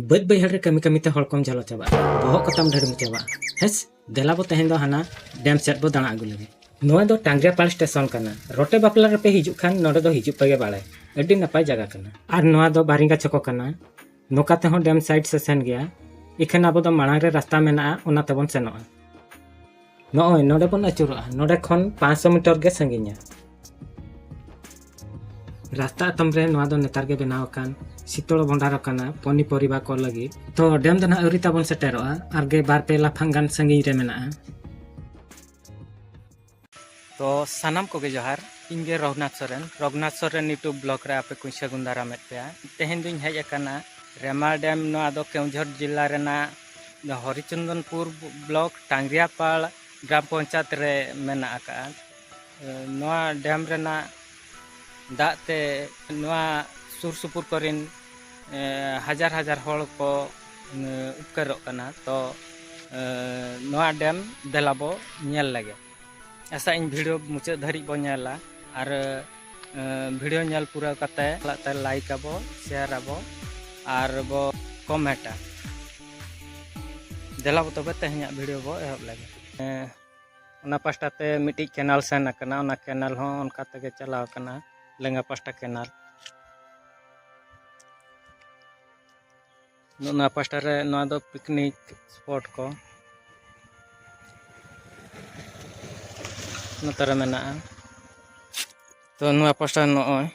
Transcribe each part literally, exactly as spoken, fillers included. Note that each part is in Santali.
ᱵᱟᱹᱫᱽ ᱵᱟᱹᱭᱦᱟᱹᱲ ᱨᱮ ᱠᱟᱹᱢᱤ ᱠᱟᱹᱢᱤ ᱛᱮ ᱦᱚᱲ ᱠᱚᱢ ᱡᱷᱟᱞᱚ ᱪᱟᱵᱟᱜᱼᱟ, ᱵᱚᱦᱚᱜ ᱠᱚᱛᱟᱢ ᱰᱷᱟᱹᱲᱢᱤ ᱪᱟᱵᱟᱜᱼᱟ᱾ ᱦᱮᱸᱥ, ᱫᱮᱞᱟ ᱵᱚ ᱛᱮᱦᱮᱧ ᱫᱚ ᱦᱟᱱᱟ ᱰᱮᱢ ᱥᱮᱫ ᱵᱚ ᱫᱟᱬᱟ ᱟᱹᱜᱩ ᱞᱮᱜᱮ᱾ ᱱᱚᱣᱟ ᱫᱚ ᱴᱟᱝᱜᱽᱨᱤᱭᱟᱯᱟᱲ ᱥᱴᱮᱥᱚᱱ ᱠᱟᱱᱟ᱾ ᱨᱚᱴᱮ ᱵᱟᱯᱞᱟ ᱨᱮᱯᱮ ᱦᱤᱡᱩᱜ ᱠᱷᱟᱱ ᱱᱚᱰᱮ ᱫᱚ ᱦᱤᱡᱩᱜ ᱯᱮᱜᱮ ᱵᱟᱲᱟᱭ, ᱟᱹᱰᱤ ᱱᱟᱯᱟᱭ ᱡᱟᱭᱜᱟ ᱠᱟᱱᱟ᱾ ᱟᱨ ᱱᱚᱣᱟ ᱫᱚ ᱵᱟᱨᱤᱝᱜᱟ ᱪᱷᱚᱠᱚ ᱠᱟᱱᱟ᱾ ᱱᱚᱝᱠᱟ ᱛᱮᱦᱚᱸ ᱰᱮᱢ ᱥᱟᱭᱤᱰ ᱥᱮ ᱥᱮᱱ ᱜᱮᱭᱟ, ᱤᱠᱷᱟᱹᱱ ᱟᱵᱚ ᱫᱚ ᱢᱟᱲᱟᱝ ᱨᱮ ᱨᱟᱥᱛᱟ ᱢᱮᱱᱟᱜᱼᱟ, ᱚᱱᱟ ᱛᱮᱵᱚᱱ ᱥᱮᱱᱚᱜᱼᱟ᱾ ᱱᱚᱜᱼᱚᱭ ᱱᱚᱰᱮ ᱵᱚᱱ ᱟᱹᱪᱩᱨᱚᱜᱼᱟ, ᱱᱚᱰᱮ ᱠᱷᱚᱱ ᱯᱟᱸᱪᱥᱚ ᱢᱤᱴᱟᱨ ᱜᱮ ᱥᱟᱺᱜᱤᱧᱟ᱾ ᱨᱟᱥᱛᱟ ᱮᱛᱚᱢ ᱨᱮ ᱱᱚᱣᱟ ᱫᱚ ᱱᱮᱛᱟᱨ ᱜᱮ ᱵᱮᱱᱟᱣ ᱟᱠᱟᱱ ᱥᱤᱛᱚᱲ ᱵᱷᱚᱸᱰᱟᱨ ᱠᱟᱱᱟ, ᱯᱚᱱᱤᱯᱚᱨᱤᱵᱟ ᱠᱚ ᱞᱟᱹᱜᱤᱫ᱾ ᱛᱚ ᱰᱮᱢ ᱫᱚ ᱱᱟᱦᱟᱜ ᱟᱹᱣᱨᱤ ᱛᱟᱵᱚᱱ ᱥᱮᱴᱮᱨᱚᱜᱼᱟ, ᱟᱨ ᱜᱮ ᱵᱟᱨ ᱯᱮ ᱞᱟᱯᱷᱟᱝ ᱜᱟᱱ ᱥᱟᱺᱜᱤᱧ ᱨᱮ ᱢᱮᱱᱟᱜᱼᱟ᱾ ᱛᱚ ᱥᱟᱱᱟᱢ ᱠᱚᱜᱮ ᱡᱚᱦᱟᱨ, ᱤᱧ ᱜᱮ ᱨᱚᱜᱷᱩᱱᱟᱛᱷ ᱥᱚᱨᱮᱱ᱾ ᱨᱚᱜᱷᱩᱱᱟᱛᱷ ᱥᱚᱨᱮᱱ YouTube ᱵᱞᱚᱜ ᱨᱮ ᱟᱯᱮ ᱠᱚᱧ ᱥᱟᱹᱜᱩᱱ ᱫᱟᱨᱟᱢᱮᱫ ᱯᱮᱭᱟ᱾ ᱛᱮᱦᱮᱧ ᱫᱩᱧ ᱦᱮᱡ ᱟᱠᱟᱱᱟ ᱨᱮᱢᱟᱞ ᱰᱮᱢ, ᱱᱚᱣᱟ ᱫᱚ ᱠᱮᱣᱚᱱᱡᱷᱚᱨ ᱡᱤᱞᱟ ᱨᱮᱱᱟᱜ ᱦᱚᱨᱤᱪᱚᱱᱫᱚᱱᱯᱩᱨ ᱵᱞᱚᱠ ᱴᱟᱝᱜᱽᱨᱤᱭᱟᱯᱟᱲ ᱜᱨᱟᱢ ᱯᱚᱧᱪᱟᱭᱮᱛ ᱨᱮ ᱢᱮᱱᱟᱜ ᱟᱠᱟᱫᱼᱟ᱾ ᱱᱚᱣᱟ ᱰᱮᱢ ᱨᱮᱱᱟᱜ ᱫᱟᱜ ᱛᱮ ᱱᱚᱣᱟ ᱥᱩᱨ ᱥᱩᱯᱩᱨ ᱠᱚᱨᱮᱱ, ᱮ, ᱦᱟᱡᱟᱨ ᱦᱟᱡᱟᱨ ᱦᱚᱲ ᱠᱚ, ᱮ, ᱩᱯᱠᱟᱹᱨᱚᱜ ᱠᱟᱱᱟ᱾ ᱛᱚ, ᱮ, ᱱᱚᱣᱟ ᱰᱮᱢ ᱫᱮᱞᱟ ᱵᱚ ᱧᱮᱞ ᱞᱮᱜᱮ᱾ ᱟᱥᱟᱜ ᱟᱹᱧ ᱵᱷᱤᱰᱤᱭᱳ ᱢᱩᱪᱟᱹᱫ ᱫᱷᱟᱹᱨᱤᱡ ᱵᱚ ᱧᱮᱞᱟ ᱟᱨ, ᱮ, ᱵᱷᱤᱰᱤᱭᱳ ᱧᱮᱞ ᱯᱩᱨᱟᱹᱣ ᱠᱟᱛᱮ ᱥᱟᱞᱟᱜ ᱛᱮ ᱞᱟᱭᱤᱠ ᱟᱵᱚ, ᱥᱮᱭᱟᱨ ᱟᱵᱚ ᱟᱨ ᱵᱚ ᱠᱚᱢᱮᱱᱴᱟ᱾ ᱫᱮᱞᱟ ᱵᱚ ᱛᱚᱵᱮ ᱛᱮᱦᱮᱧᱟᱜ ᱵᱷᱤᱰᱤᱭᱳ ᱵᱚ ᱮᱦᱚᱵ ᱞᱮᱜᱮ᱾ ᱮ, ᱚᱱᱟ ᱯᱟᱥᱴᱟ ᱛᱮ ᱢᱤᱫᱴᱤᱡ ᱠᱮᱱᱟᱞ ᱥᱮᱱ ᱟᱠᱟᱱᱟ, ᱚᱱᱟ ᱠᱮᱱᱟᱞ ᱦᱚᱸ ᱚᱱᱠᱟ ᱛᱮᱜᱮ ᱪᱟᱞᱟᱣ ᱟᱠᱟᱱᱟ, ᱞᱮᱸᱜᱟ ᱯᱟᱥᱴᱟ ᱠᱮᱱᱟᱞ᱾ ᱱᱚᱣᱟ ᱯᱟᱥᱴᱟ ᱨᱮ ᱱᱚᱣᱟ ᱫᱚ ᱯᱤᱠᱱᱤᱠ ᱥᱯᱚᱴ ᱠᱚ ᱱᱚᱛᱮ ᱨᱮ ᱢᱮᱱᱟᱜᱼᱟ᱾ ᱛᱚ ᱱᱚᱣᱟ ᱯᱟᱥᱴᱟ ᱱᱚᱜᱼᱚᱭ,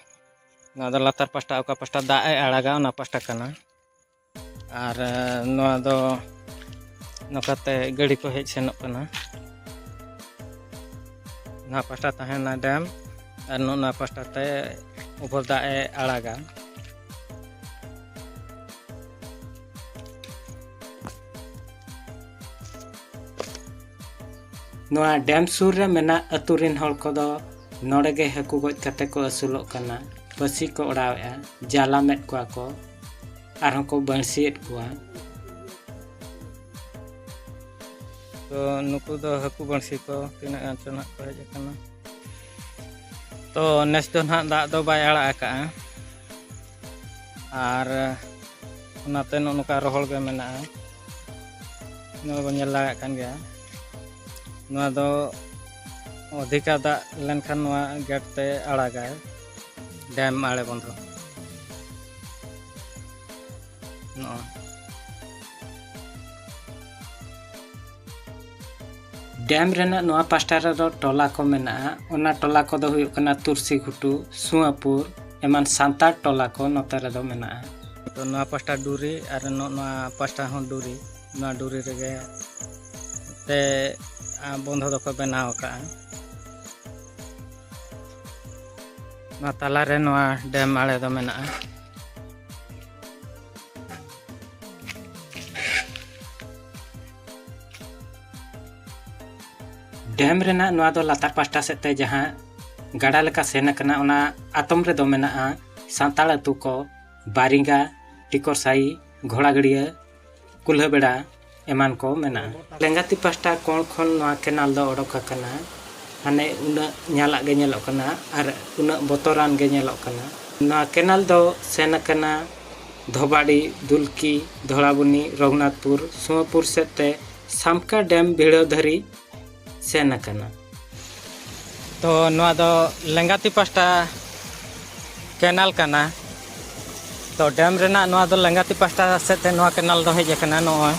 ᱱᱚᱣᱟ ᱫᱚ ᱞᱟᱛᱟᱨ ᱯᱟᱥᱴᱟ, ᱚᱠᱟ ᱯᱟᱥᱴᱟ ᱫᱟᱜ ᱮ ᱟᱲᱟᱜᱟ ᱚᱱᱟ ᱯᱟᱥᱴᱟ ᱠᱟᱱᱟ᱾ ᱟᱨ, ᱮ, ᱱᱚᱣᱟ ᱫᱚ ᱱᱚᱝᱠᱟᱛᱮ ᱜᱟᱹᱰᱤ ᱠᱚ ᱦᱮᱡ ᱥᱮᱱᱚᱜ ᱠᱟᱱᱟ᱾ ᱱᱚᱣᱟ ᱯᱟᱥᱴᱟ ᱛᱟᱦᱮᱱᱟ ᱰᱮᱢ ᱟᱨ ᱱᱚᱜᱼᱚ ᱱᱚᱣᱟ ᱯᱟᱥᱴᱟ ᱛᱮ ᱩᱵᱷᱚᱨ ᱫᱟᱜ ᱮ ᱟᱲᱟᱜᱟ᱾ ᱱᱚᱣᱟ ᱰᱮᱢ ᱥᱩᱨ ᱨᱮ ᱢᱮᱱᱟᱜ ᱟᱹᱛᱩ ᱨᱮᱱ ᱦᱚᱲ ᱠᱚᱫᱚ ᱱᱚᱰᱮ ᱜᱮ ᱦᱟᱹᱠᱩ ᱜᱚᱡ ᱠᱟᱛᱮ ᱠᱚ ᱟᱹᱥᱩᱞᱚᱜ ᱠᱟᱱᱟ᱾ ᱯᱟᱹᱥᱤ ᱠᱚ ᱚᱰᱟᱣᱮᱫᱼᱟ, ᱡᱟᱞᱟᱢᱮᱫ ᱠᱚᱣᱟ ᱠᱚ, ᱟᱨᱦᱚᱸ ᱠᱚ ᱵᱟᱹᱲᱥᱤᱭᱮᱫ ᱠᱚᱣᱟ᱾ ᱛᱚ ᱱᱩᱠᱩ ᱫᱚ ᱦᱟᱹᱠᱩ ᱵᱟᱹᱲᱥᱤ ᱠᱚ ᱛᱤᱱᱟᱹᱜ ᱜᱟᱱ ᱪᱚ ᱱᱟᱦᱟᱜ ᱠᱚ ᱦᱮᱡ ᱟᱠᱟᱱᱟ᱾ ᱛᱚ ᱱᱮᱥ ᱫᱚ ᱱᱟᱦᱟᱜ ᱫᱟᱜ ᱫᱚ ᱵᱟᱭ ᱟᱲᱟᱜ ᱟᱠᱟᱜᱼᱟ, ᱟᱨ ᱚᱱᱟᱛᱮ ᱱᱚᱜᱼᱚ ᱱᱚᱝᱠᱟ ᱨᱚᱦᱚᱲ ᱜᱮ ᱢᱮᱱᱟᱜᱼᱟ᱾ ᱱᱚᱣᱟ ᱵᱚᱱ ᱧᱮᱞ ᱫᱟᱲᱮᱭᱟᱜ ᱠᱟᱱ ᱜᱮᱭᱟ᱾ ᱱᱚᱣᱟ ᱫᱚ ᱚᱫᱷᱤᱠᱟ ᱫᱟᱜ ᱞᱮᱱᱠᱷᱟᱱ ᱱᱚᱣᱟ ᱜᱮᱴ ᱛᱮ ᱟᱲᱟᱜᱟᱭ, ᱰᱮᱢ ᱟᱲᱮ ᱵᱚᱱᱫᱷᱚ᱾ ᱱᱚᱜᱼᱚᱭ᱾ ᱰᱮᱢ ᱨᱮᱱᱟᱜ ᱱᱚᱣᱟ ᱯᱟᱥᱴᱟ ᱨᱮᱫᱚ ᱴᱚᱞᱟ ᱠᱚ ᱢᱮᱱᱟᱜᱼᱟ᱾ ᱚᱱᱟ ᱴᱚᱞᱟ ᱠᱚᱫᱚ ᱦᱩᱭᱩᱜ ᱠᱟᱱᱟ ᱛᱩᱨᱥᱤ ᱜᱷᱩᱴᱩ, ᱥᱩᱣᱟᱹᱯᱩᱨ, ᱮᱢᱟᱱ ᱥᱟᱱᱛᱟᱲ ᱴᱚᱞᱟ ᱠᱚ ᱱᱚᱛᱮ ᱨᱮᱫᱚ ᱢᱮᱱᱟᱜᱼᱟ᱾ ᱛᱚ ᱱᱚᱣᱟ ᱯᱟᱥᱴᱟ ᱰᱩᱨᱤ ᱟᱨ ᱱᱚ-, ᱱᱚᱣᱟ ᱯᱟᱥᱴᱟ ᱦᱚᱸ ᱰᱩᱨᱤ, ᱱᱚᱣᱟ ᱰᱩᱨᱤ ᱨᱮᱜᱮ ᱛᱮ, ᱟ, ᱵᱚᱱᱫᱷᱚ ᱫᱚᱠᱚ ᱵᱮᱱᱟᱣ ᱟᱠᱟᱫᱼᱟ᱾ ᱱᱚᱣᱟ ᱛᱟᱞᱟᱨᱮ ᱱᱚᱣᱟ ᱰᱮᱢ ᱟᱲᱮ ᱫᱚ ᱢᱮᱱᱟᱜᱼᱟ᱾ ᱰᱮᱢ ᱨᱮᱱᱟᱜ ᱱᱚᱣᱟ ᱫᱚ ᱞᱟᱛᱟᱨ ᱯᱟᱥᱴᱟ ᱥᱮᱫ ᱛᱮ ᱡᱟᱦᱟᱸ ᱜᱟᱰᱟ ᱞᱮᱠᱟ ᱥᱮᱱ ᱟᱠᱟᱱᱟ, ᱚᱱᱟ ᱟᱛᱚᱢ ᱨᱮᱫᱚ ᱢᱮᱱᱟᱜᱼᱟ ᱥᱟᱱᱛᱟᱲ ᱟᱹᱛᱩ ᱠᱚ, ᱵᱟᱨᱤᱝᱜᱟ, ᱴᱤᱠᱚᱨᱥᱟᱦᱤ, ᱜᱷᱚᱲᱟᱜᱟᱹᱲᱭᱟᱹ, ᱠᱩᱞᱦᱟᱹᱵᱮᱲᱟ ᱮᱢᱟᱱ ᱠᱚ ᱢᱮᱱᱟᱜᱼᱟ᱾ ᱞᱮᱸᱜᱟᱛᱤ ᱯᱟᱥᱴᱟ ᱠᱚᱬ ᱠᱷᱚᱱ ᱱᱚᱣᱟ ᱠᱮᱱᱟᱞ ᱫᱚ ᱚᱰᱚᱠ ᱟᱠᱟᱱᱟ᱾ ᱦᱟᱱᱮ ᱩᱱᱟᱹᱜ ᱧᱟᱞᱟᱜ ᱜᱮ ᱧᱮᱞᱚᱜ ᱠᱟᱱᱟ ᱟᱨ ᱩᱱᱟᱹᱜ ᱵᱚᱛᱚᱨᱟᱱ ᱜᱮ ᱧᱮᱞᱚᱜ ᱠᱟᱱᱟ᱾ ᱱᱚᱣᱟ ᱠᱮᱱᱟᱞ ᱫᱚ ᱥᱮᱱ ᱟᱠᱟᱱᱟ ᱫᱷᱚᱵᱟᱰᱤ, ᱫᱩᱞᱠᱤ, ᱫᱷᱚᱲᱟᱵᱩᱱᱤ, ᱨᱚᱜᱷᱩᱱᱟᱛᱷᱯᱩᱨ, ᱥᱩᱣᱟᱹᱯᱩᱨ ᱥᱮᱫ ᱛᱮ ᱥᱟᱢᱠᱟ ᱰᱮᱢ ᱵᱷᱤᱲᱟᱹᱣ ᱫᱷᱟᱹᱨᱤᱡ ᱥᱮᱱ ᱟᱠᱟᱱᱟ᱾ ᱛᱚ ᱱᱚᱣᱟ ᱫᱚ ᱞᱮᱸᱜᱟᱛᱤ ᱯᱟᱥᱴᱟ ᱠᱮᱱᱟᱞ ᱠᱟᱱᱟ᱾ ᱛᱚ ᱰᱮᱢ ᱨᱮᱱᱟᱜ ᱱᱚᱣᱟ ᱫᱚ ᱞᱮᱸᱜᱟᱛᱤ ᱯᱟᱥᱴᱟ ᱥᱮᱫ ᱛᱮ ᱱᱚᱣᱟ ᱠᱮᱱᱟᱞ ᱫᱚ ᱦᱮᱡ ᱟᱠᱟᱱᱟ, ᱱᱚᱜᱼᱚᱭ,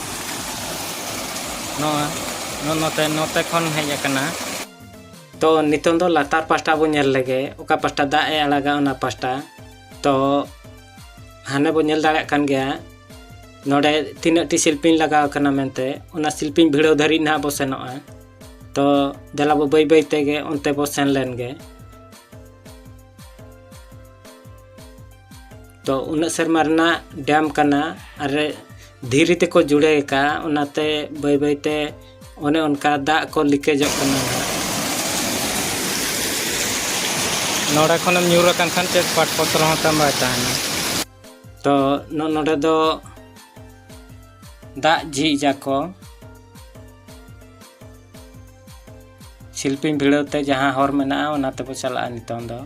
ᱱᱚᱜᱼᱚᱭ, ᱱᱚ-, ᱱᱚᱛᱮ, ᱱᱚᱛᱮ ᱠᱷᱚᱱ ᱦᱮᱡ ᱟᱠᱟᱱᱟ᱾ ᱛᱚ ᱱᱤᱛᱚᱝ ᱫᱚ ᱞᱟᱛᱟᱨ ᱯᱟᱥᱴᱟ ᱵᱚᱱ ᱧᱮᱞ ᱞᱮᱜᱮ, ᱚᱠᱟ ᱯᱟᱥᱴᱟ ᱫᱟᱜ ᱮ ᱟᱲᱟᱜᱟ ᱚᱱᱟ ᱯᱟᱥᱴᱟ᱾ ᱛᱚ ᱦᱟᱱᱮ ᱵᱚᱱ ᱧᱮᱞ ᱫᱟᱲᱮᱭᱟᱜ ᱠᱟᱱ ᱜᱮᱭᱟ, ᱱᱚᱰᱮ ᱛᱤᱱᱟᱹᱜ ᱴᱤ ᱥᱤᱞᱯᱤᱧ ᱞᱟᱜᱟᱣ ᱟᱠᱟᱱᱟ ᱢᱮᱱᱛᱮ, ᱚᱱᱟ ᱥᱤᱞᱯᱤᱧ ᱵᱷᱤᱲᱟᱹᱣ ᱫᱷᱟᱹᱨᱤᱡ ᱱᱟᱦᱟᱜ ᱵᱚ ᱥᱮᱱᱚᱜᱼᱟ᱾ ᱛᱚ ᱫᱮᱞᱟ ᱵᱚ ᱵᱟᱹᱭ ᱵᱟᱹᱭ ᱛᱮᱜᱮ ᱚᱱᱛᱮ ᱵᱚ ᱥᱮᱱ ᱞᱮᱱ ᱜᱮ᱾ ᱛᱚ ᱩᱱᱟᱹᱜ ᱥᱮᱨᱢᱟ ᱨᱮᱱᱟᱜ ᱰᱮᱢ ᱠᱟᱱᱟ ᱟᱨ ᱫᱷᱤᱨᱤ ᱛᱮᱠᱚ ᱡᱩᱲᱟᱹ ᱟᱠᱟᱫᱼᱟ, ᱚᱱᱟᱛᱮ ᱵᱟᱹᱭ ᱵᱟᱹᱭ ᱛᱮ ᱚᱱᱮ ᱚᱱᱠᱟ ᱫᱟᱜ ᱠᱚ ᱞᱤᱠᱮᱡᱚᱜ ᱠᱟᱱᱟ ᱱᱟᱦᱟᱜ᱾ ᱱᱚᱰᱮ ᱠᱷᱚᱱᱮᱢ ᱧᱩᱨ ᱟᱠᱟᱱ ᱠᱷᱟᱱ ᱪᱮᱫ ᱯᱟᱴ ᱯᱚᱛᱨᱚ ᱦᱚᱸ ᱛᱟᱢ ᱵᱟᱭ ᱛᱟᱦᱮᱱᱟ᱾ ᱛᱚ ᱱᱚ-, ᱱᱚᱰᱮ ᱫᱚ ᱫᱟᱜ ᱡᱷᱤᱡ ᱟᱠᱚ᱾ ᱥᱤᱞᱯᱤᱧ ᱵᱷᱤᱲᱟᱹᱣ ᱛᱮ ᱡᱟᱦᱟᱸ ᱦᱚᱨ ᱢᱮᱱᱟᱜᱼᱟ, ᱚᱱᱟ ᱛᱮᱵᱚ ᱪᱟᱞᱟᱜᱼᱟ ᱱᱤᱛᱚᱝ ᱫᱚ᱾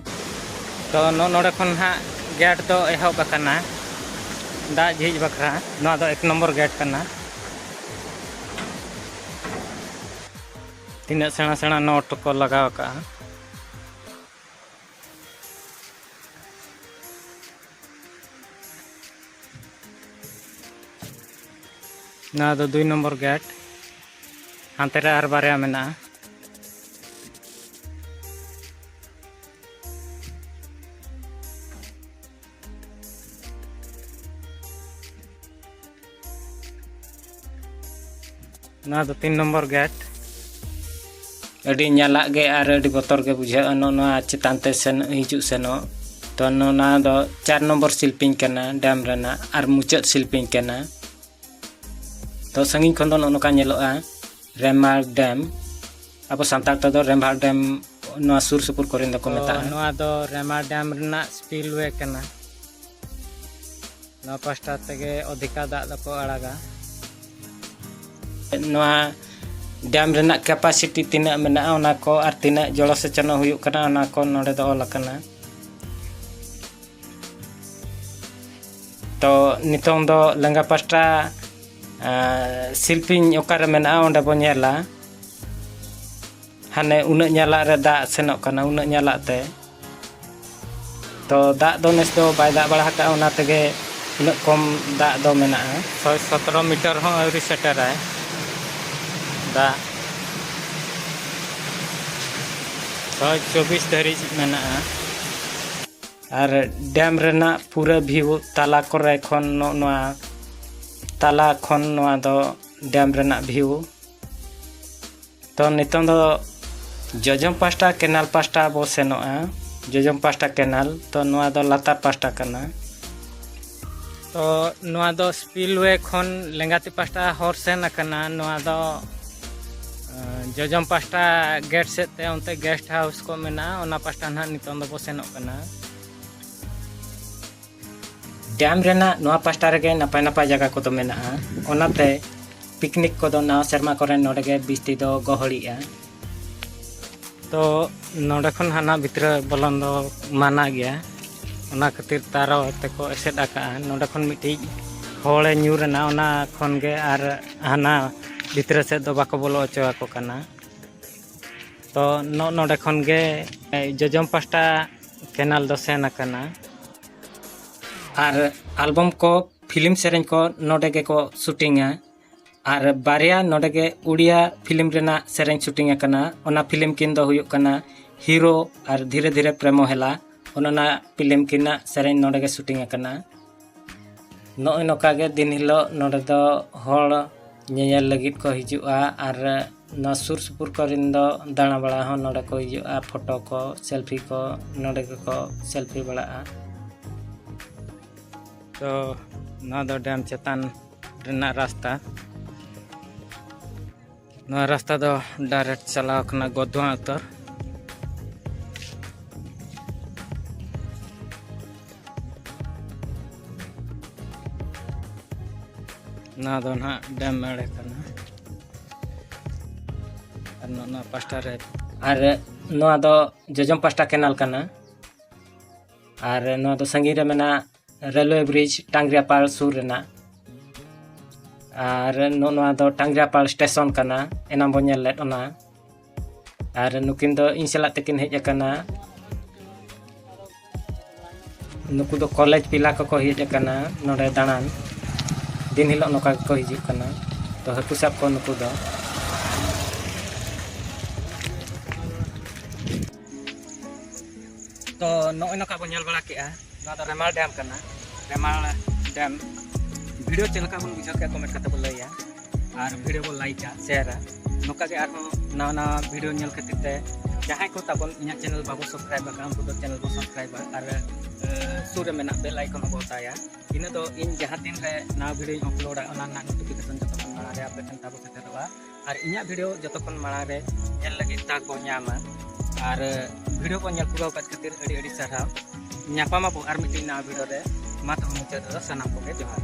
ᱛᱚ ᱱᱚ-, ᱱᱚᱰᱮ ᱠᱷᱚᱱ ᱦᱟᱸᱜ ᱜᱮᱴ ᱫᱚ ᱮᱦᱚᱵ ᱟᱠᱟᱱᱟ᱾ ᱫᱟᱜ ᱡᱷᱤᱡ ᱵᱟᱠᱷᱨᱟ ᱱᱚᱣᱟ ᱫᱚ ᱮᱠ ᱱᱚᱢᱵᱚᱨ ᱜᱮᱴ ᱠᱟᱱᱟ᱾ ᱛᱤᱱᱟᱹᱜ ᱥᱮᱬᱟ ᱥᱮᱬᱟ ᱱᱚᱴ ᱠᱚ ᱞᱟᱜᱟᱣ ᱟᱠᱟᱜᱼᱟ᱾ ᱱᱚᱣᱟ ᱫᱚ ᱫᱩᱭ ᱱᱚᱢᱵᱚᱨ ᱜᱮᱴ᱾ ᱦᱟᱱᱛᱮ ᱨᱮ ᱟᱨ ᱵᱟᱨᱭᱟ ᱢᱮᱱᱟᱜᱼᱟ᱾ ᱱᱚᱣᱟ ᱫᱚ ᱛᱤᱱ ᱱᱚᱢᱵᱚᱨ ᱜᱮᱴ᱾ ᱟᱹᱰᱤ ᱧᱟᱞᱟᱜ ᱜᱮ ᱟᱨ ᱟᱹᱰᱤ ᱵᱚᱛᱚᱨ ᱜᱮ ᱵᱩᱡᱷᱟᱹᱜᱼᱟ ᱱᱚᱜᱼᱚ ᱱᱚᱣᱟ ᱪᱮᱛᱟᱱ ᱛᱮ ᱥᱮᱱ ᱦᱤᱡᱩᱜ ᱥᱮᱱᱚᱜ᱾ ᱛᱚ ᱱᱚᱣᱟ ᱫᱚ ᱪᱟᱨ ᱱᱚᱢᱵᱚᱨ ᱥᱤᱞᱯᱤᱧ ᱠᱟᱱᱟ ᱰᱮᱢ ᱨᱮᱱᱟᱜ ᱟᱨ ᱢᱩᱪᱟᱹᱫ ᱥᱤᱞᱯᱤᱧ ᱠᱟᱱᱟ᱾ ᱛᱚ ᱥᱟᱺᱜᱤᱧ ᱠᱷᱚᱱ ᱫᱚ ᱱᱚᱜᱼᱚ ᱱᱚᱝᱠᱟ ᱧᱮᱞᱚᱜᱼᱟ ᱨᱮᱢᱟᱲ ᱰᱮᱢ᱾ ᱟᱵᱚ ᱥᱟᱱᱛᱟᱲ ᱛᱮᱫᱚ ᱨᱮᱢᱵᱷᱟᱲ ᱰᱮᱢ ᱱᱚᱣᱟ ᱥᱩᱨ ᱥᱩᱯᱩᱨ ᱠᱚᱨᱮᱱ ᱫᱚᱠᱚ ᱛᱚ ᱢᱮᱛᱟᱜᱼᱟ᱾ ᱱᱚᱣᱟ ᱫᱚ ᱨᱮᱢᱟᱲ ᱰᱮᱢ ᱨᱮᱱᱟᱜ ᱥᱯᱤᱞᱣᱮ ᱠᱟᱱᱟ᱾ ᱱᱚᱣᱟ ᱯᱟᱥᱴᱟ ᱛᱮᱜᱮ ᱚᱫᱷᱤᱠᱟ ᱫᱟᱜ ᱫᱚᱠᱚ ᱟᱲᱟᱜᱟ᱾ ᱱᱚᱣᱟ ᱰᱮᱢ ᱨᱮᱱᱟᱜ ᱠᱮᱯᱟᱥᱤᱴᱤ ᱛᱤᱱᱟᱹᱜ ᱢᱮᱱᱟᱜᱼᱟ ᱚᱱᱟ ᱠᱚ ᱟᱨ ᱛᱤᱱᱟᱹᱜ ᱡᱚᱞᱚᱥᱮᱪᱚᱱᱚᱜ ᱦᱩᱭᱩᱜ ᱠᱟᱱᱟ ᱚᱱᱟ ᱠᱚ ᱱᱚᱰᱮ ᱫᱚ ᱚᱞ ᱟᱠᱟᱱᱟ᱾ ᱛᱚ ᱱᱤᱛᱚᱝ ᱫᱚ ᱞᱮᱸᱜᱟ ᱯᱟᱥᱴᱟ ᱥᱤᱞᱯᱤᱧ ᱚᱠᱟᱨᱮ ᱢᱮᱱᱟᱜᱼᱟ ᱚᱸᱰᱮ ᱵᱚᱱ ᱧᱮᱞᱟ᱾ ᱦᱟᱱᱮ ᱩᱱᱟᱹᱜ ᱧᱟᱞᱟᱜ ᱨᱮ ᱫᱟᱜ ᱥᱮᱱᱚᱜ ᱠᱟᱱᱟ, ᱩᱱᱟᱹᱜ ᱧᱟᱞᱟᱜ ᱛᱮ᱾ ᱛᱚ ᱫᱟᱜ ᱫᱚ ᱱᱮᱥ ᱫᱚ ᱵᱟᱭ ᱫᱟᱜ ᱵᱟᱲᱟ ᱟᱠᱟᱫᱼᱟ, ᱚᱱᱟ ᱛᱮᱜᱮ ᱩᱱᱟᱹᱜ ᱠᱚᱢ ᱫᱟᱜ ᱫᱚ ᱢᱮᱱᱟᱜᱼᱟ᱾ ᱥᱚᱭ ᱥᱚᱛᱨᱚ ᱢᱤᱴᱟᱨ ᱦᱚᱸ ᱟᱹᱣᱨᱤ ᱥᱮᱴᱮᱨᱟᱭ ᱫᱟᱜ᱾ ᱥᱚᱭ ᱪᱚᱵᱵᱤᱥ ᱫᱷᱟᱹᱨᱤᱡ ᱢᱮᱱᱟᱜᱼᱟ᱾ ᱟᱨ ᱰᱮᱢ ᱨᱮᱱᱟᱜ ᱯᱩᱨᱟᱹ ᱵᱷᱤᱭᱩ ᱛᱟᱞᱟ ᱠᱚᱨᱮ ᱠᱷᱚᱱ ᱱᱚᱜᱼᱚ ᱱᱚᱣᱟ ᱛᱟᱞᱟ ᱠᱷᱚᱱ ᱱᱚᱣᱟ ᱫᱚ ᱰᱮᱢ ᱨᱮᱱᱟᱜ ᱵᱷᱤᱭᱩ᱾ ᱛᱚ ᱱᱤᱛᱚᱝ ᱫᱚ ᱡᱚᱡᱚᱢ ᱯᱟᱥᱴᱟ ᱠᱮᱱᱟᱞ ᱯᱟᱥᱴᱟ ᱵᱚ ᱥᱮᱱᱚᱜᱼᱟ᱾ ᱡᱚᱡᱚᱢ ᱯᱟᱥᱴᱟ ᱠᱮᱱᱟᱞ, ᱛᱚ ᱱᱚᱣᱟ ᱫᱚ ᱞᱟᱛᱟᱨ ᱯᱟᱥᱴᱟ ᱠᱟᱱᱟ᱾ ᱛᱚ ᱱᱚᱣᱟ ᱫᱚ ᱥᱯᱤᱞᱣᱮ ᱠᱷᱚᱱ ᱞᱮᱸᱜᱟᱛᱤ ᱯᱟᱥᱴᱟ ᱦᱚᱨ ᱥᱮᱱ ᱟᱠᱟᱱᱟ᱾ ᱱᱚᱣᱟ ᱫᱚ ᱡᱚᱡᱚᱢ ᱯᱟᱥᱴᱟ ᱜᱮᱴ ᱥᱮᱫ ᱛᱮ ᱚᱱᱛᱮ ᱜᱮᱥᱴ ᱦᱟᱣᱩᱥ ᱠᱚ ᱢᱮᱱᱟᱜᱼᱟ, ᱚᱱᱟ ᱯᱟᱥᱴᱟ ᱱᱟᱦᱟᱜ ᱱᱤᱛᱚᱝ ᱫᱚᱵᱚ ᱥᱮᱱᱚᱜ ᱠᱟᱱᱟ᱾ ᱰᱮᱢ ᱨᱮᱱᱟᱜ ᱱᱚᱣᱟ ᱯᱟᱥᱴᱟ ᱨᱮᱜᱮ ᱱᱟᱯᱟᱭ ᱱᱟᱯᱟᱭ ᱡᱟᱭᱜᱟ ᱠᱚᱫᱚ ᱢᱮᱱᱟᱜᱼᱟ, ᱚᱱᱟᱛᱮ ᱯᱤᱠᱱᱤᱠ ᱠᱚᱫᱚ ᱱᱟᱣᱟ ᱥᱮᱨᱢᱟ ᱠᱚᱨᱮ ᱱᱚᱰᱮ ᱜᱮ ᱵᱤᱥᱛᱤ ᱫᱚ ᱜᱚᱦᱚᱲᱤᱜᱼᱟ᱾ ᱛᱚ ᱱᱚᱰᱮ ᱠᱷᱚᱱ ᱦᱟᱱᱟ ᱵᱷᱤᱛᱨᱤ ᱵᱚᱞᱚᱱ ᱫᱚ ᱢᱟᱱᱟ ᱜᱮᱭᱟ᱾ ᱚᱱᱟ ᱠᱷᱟᱹᱛᱤᱨ ᱛᱟᱨᱚ ᱛᱮᱠᱚ ᱮᱥᱮᱫ ᱟᱠᱟᱜᱼᱟ᱾ ᱱᱚᱸᱰᱮ ᱠᱷᱚᱱ ᱢᱤᱫᱴᱤᱡ ᱦᱚᱲᱮ ᱧᱩᱨ ᱮᱱᱟ, ᱚᱱᱟ ᱠᱷᱚᱱ ᱜᱮ ᱟᱨ ᱦᱟᱱᱟ ᱵᱷᱤᱛᱨᱤ ᱥᱮᱫ ᱫᱚ ᱵᱟᱠᱚ ᱵᱚᱞᱚ ᱦᱚᱪᱚ ᱟᱠᱚ ᱠᱟᱱᱟ᱾ ᱛᱚ ᱱᱚᱜᱼᱚ ᱱᱚᱰᱮ ᱠᱷᱚᱱ ᱜᱮ ᱡᱚᱡᱚᱢ ᱯᱟᱦᱴᱟ ᱠᱮᱱᱟᱞ ᱫᱚ ᱥᱮᱱ ᱟᱠᱟᱱᱟ᱾ ᱟᱨ ᱟᱞᱵᱟᱢ ᱠᱚ, ᱯᱷᱤᱞᱢ ᱥᱮᱨᱮᱧ ᱠᱚ ᱱᱚᱰᱮ ᱜᱮᱠᱚ ᱥᱩᱴᱤᱝᱟ᱾ ᱟᱨ ᱵᱟᱨᱭᱟ ᱱᱚᱰᱮ ᱜᱮ ᱩᱲᱤᱭᱟ ᱯᱷᱤᱞᱢ ᱨᱮᱱᱟᱜ ᱥᱮᱨᱮᱧ ᱥᱩᱴᱤᱝ ᱟᱠᱟᱱᱟ᱾ ᱚᱱᱟ ᱯᱷᱤᱞᱢ ᱠᱤᱱ ᱫᱚ ᱦᱩᱭᱩᱜ ᱠᱟᱱᱟ ᱦᱤᱨᱳ ᱟᱨ ᱫᱷᱤᱨᱮ ᱫᱷᱤᱨᱮ ᱯᱨᱮᱢᱚ ᱦᱮᱞᱟ᱾ ᱚᱱ ᱚᱱᱟ ᱯᱷᱤᱞᱢ ᱠᱤᱱᱟᱜ ᱥᱮᱨᱮᱧ ᱱᱚᱰᱮ ᱜᱮ ᱥᱩᱴᱤᱝ ᱟᱠᱟᱱᱟ᱾ ᱱᱚᱜᱼᱚᱭ ᱱᱚᱝᱠᱟ ᱜᱮ ᱫᱤᱱ ᱦᱤᱞᱳᱜ ᱱᱚᱰᱮ ᱫᱚ ᱦᱚᱲ ᱧᱮᱧᱮᱞ ᱞᱟᱹᱜᱤᱫ ᱠᱚ ᱦᱤᱡᱩᱜᱼᱟ᱾ ᱟᱨ ᱱᱚᱣᱟ ᱥᱩᱨ ᱥᱩᱯᱩᱨ ᱠᱚᱨᱮᱱ ᱫᱚ ᱫᱟᱬᱟ ᱵᱟᱲᱟ ᱦᱚᱸ ᱱᱚᱰᱮ ᱠᱚ ᱦᱤᱡᱩᱜᱼᱟ, ᱯᱷᱳᱴᱳ ᱠᱚ, ᱥᱮᱞᱯᱷᱤ ᱠᱚ ᱱᱚᱰᱮ ᱜᱮᱠᱚ ᱥᱮᱞᱯᱷᱤ ᱵᱟᱲᱟᱜᱼᱟ᱾ ᱛᱚ ᱱᱚᱣᱟ ᱫᱚ ᱰᱮᱢ ᱪᱮᱛᱟᱱ ᱨᱮᱱᱟᱜ ᱨᱟᱥᱛᱟ᱾ ᱱᱚᱣᱟ ᱨᱟᱥᱛᱟ ᱫᱚ ᱰᱟᱭᱨᱮᱠᱴ ᱪᱟᱞᱟᱣ ᱠᱟᱱᱟ ᱜᱚᱫᱷᱣᱟ ᱩᱛᱟᱹᱨ᱾ ᱱᱚᱣᱟ ᱫᱚ ᱱᱟᱦᱟᱜ ᱰᱮᱢ ᱟᱲᱮ ᱠᱟᱱᱟ᱾ ᱟᱨ ᱱᱚᱜᱼᱚ ᱱᱚᱣᱟ ᱯᱟᱥᱴᱟ ᱨᱮ, ᱟᱨ ᱱᱚᱣᱟ ᱫᱚ ᱡᱚᱡᱚᱢ ᱯᱟᱥᱴᱟ ᱠᱮᱱᱟᱞ ᱠᱟᱱᱟ᱾ ᱟᱨ ᱱᱚᱣᱟ ᱫᱚ ᱥᱟᱺᱜᱤᱧ ᱨᱮ ᱢᱮᱱᱟᱜ ᱨᱮᱞᱣᱮ ᱵᱨᱤᱡᱽ ᱴᱟᱝᱜᱽᱨᱤᱭᱟᱯᱟᱲ ᱥᱩᱨ ᱨᱮᱱᱟᱜ᱾ ᱟᱨ ᱱᱚᱜᱼᱚ ᱱᱚᱣᱟ ᱫᱚ ᱴᱟᱝᱜᱽᱨᱤᱭᱟᱯᱟᱲ ᱥᱴᱮᱥᱚᱱ ᱠᱟᱱᱟ, ᱮᱱᱟᱝ ᱵᱚᱱ ᱧᱮᱞ ᱞᱮᱫ ᱚᱱᱟ᱾ ᱟᱨ ᱱᱩᱠᱤᱱ ᱫᱚ ᱤᱧ ᱥᱟᱞᱟᱜ ᱛᱮᱠᱤᱱ ᱦᱮᱡ ᱟᱠᱟᱱᱟ᱾ ᱱᱩᱠᱩ ᱫᱚ ᱠᱚᱞᱮᱡᱽ ᱯᱤᱞᱟ ᱠᱚᱠᱚ ᱦᱮᱡ ᱟᱠᱟᱱᱟ ᱱᱚᱰᱮ ᱫᱟᱬᱟᱱ᱾ ᱫᱤᱱ ᱦᱤᱞᱳᱜ ᱱᱚᱝᱠᱟ ᱜᱮᱠᱚ ᱦᱤᱡᱩᱜ ᱠᱟᱱᱟ᱾ ᱛᱚ ᱦᱟᱹᱠᱩ ᱥᱟᱵ ᱠᱚ ᱱᱩᱠᱩ ᱫᱚ᱾ ᱛᱚ ᱱᱚᱜᱼᱚᱭ ᱱᱚᱝᱠᱟ ᱵᱚᱱ ᱧᱮᱞ ᱵᱟᱲᱟ ᱠᱮᱜᱼᱟ᱾ ᱱᱚᱣᱟ ᱫᱚ ᱨᱮᱢᱟᱞ ᱰᱮᱢ ᱠᱟᱱᱟ, ᱨᱮᱢᱟᱞ ᱰᱮᱢ᱾ ᱵᱷᱤᱰᱤᱭᱳ ᱪᱮᱫ ᱞᱮᱠᱟ ᱵᱚᱱ ᱵᱩᱡᱷᱟᱹᱣ ᱠᱮᱜᱼᱟ, ᱠᱚᱢᱮᱱᱴ ᱠᱟᱛᱮ ᱵᱚᱱ ᱞᱟᱹᱭᱟ᱾ ᱟᱨ ᱵᱷᱤᱰᱤᱭᱳ ᱵᱚᱱ ᱞᱟᱭᱤᱠᱟ, ᱥᱮᱭᱟᱨᱟ᱾ ᱱᱚᱝᱠᱟ ᱜᱮ ᱟᱨᱦᱚᱸ ᱱᱟᱣᱟ ᱱᱟᱣᱟ ᱵᱷᱤᱰᱤᱭᱳ ᱧᱮᱞ ᱠᱷᱟᱹᱛᱤᱨ ᱛᱮ ᱡᱟᱦᱟᱸᱭ ᱠᱚ ᱛᱟᱵᱚᱱ ᱤᱧᱟᱹᱜ ᱪᱮᱱᱮᱞ ᱵᱟᱵᱚ ᱥᱟᱵᱥᱠᱨᱟᱭᱤᱵ ᱟᱠᱟᱫ, ᱩᱱᱠᱩ ᱫᱚ ᱪᱮᱱᱮᱞ ᱵᱚ ᱥᱟᱵᱥᱠᱨᱟᱭᱤᱵᱟ᱾ ᱟᱨ ᱮ, ᱥᱩᱨ ᱨᱮ ᱢᱮᱱᱟᱜ ᱵᱮᱞ ᱟᱭᱠᱚᱱ ᱦᱚᱸ ᱵᱚ ᱚᱛᱟᱭᱟ᱾ ᱤᱱᱟᱹ ᱫᱚ ᱤᱧ ᱡᱟᱦᱟᱸ ᱛᱤᱱ ᱨᱮ ᱱᱟᱣᱟ ᱵᱷᱤᱰᱤᱭᱳᱧ ᱟᱯᱞᱳᱰᱟ, ᱚᱱᱟ ᱨᱮᱱᱟᱜ ᱱᱳᱴᱤᱯᱷᱤᱠᱮᱥᱚᱱ ᱡᱚᱛᱚ ᱠᱷᱚᱱ ᱢᱟᱲᱟᱝ ᱨᱮ ᱟᱯᱮ ᱴᱷᱮᱱ ᱛᱟᱵᱚ ᱥᱮᱴᱮᱨᱚᱜᱼᱟ᱾ ᱟᱨ ᱤᱧᱟᱹᱜ ᱵᱷᱤᱰᱤᱭᱳ ᱡᱚᱛᱚ ᱠᱷᱚᱱ ᱢᱟᱲᱟᱝ ᱨᱮ ᱧᱮᱞ ᱞᱟᱹᱜᱤᱫ ᱛᱟᱠᱚ ᱧᱟᱢᱟ᱾ ᱟᱨ ᱵᱷᱤᱰᱤᱭᱳ ᱠᱚ ᱧᱮᱞ ᱯᱩᱨᱟᱹᱣ ᱠᱟᱫ ᱠᱷᱟᱹᱛᱤᱨ ᱟᱹᱰᱤ ᱟᱹᱰᱤ ᱥᱟᱨᱦᱟᱣ᱾ ᱧᱟᱯᱟᱢ ᱟᱵᱚ ᱟᱨ ᱢᱤᱫᱴᱤᱡ ᱱᱟᱣᱟ ᱵᱷᱤᱰᱤᱭᱳ ᱨᱮ᱾ ᱢᱟ ᱛᱚᱵᱮ ᱢᱩᱪᱟᱹᱫ ᱨᱮᱫᱚ ᱥᱟᱱᱟᱢ ᱠᱚᱜᱮ ᱡᱚᱦᱟᱨ᱾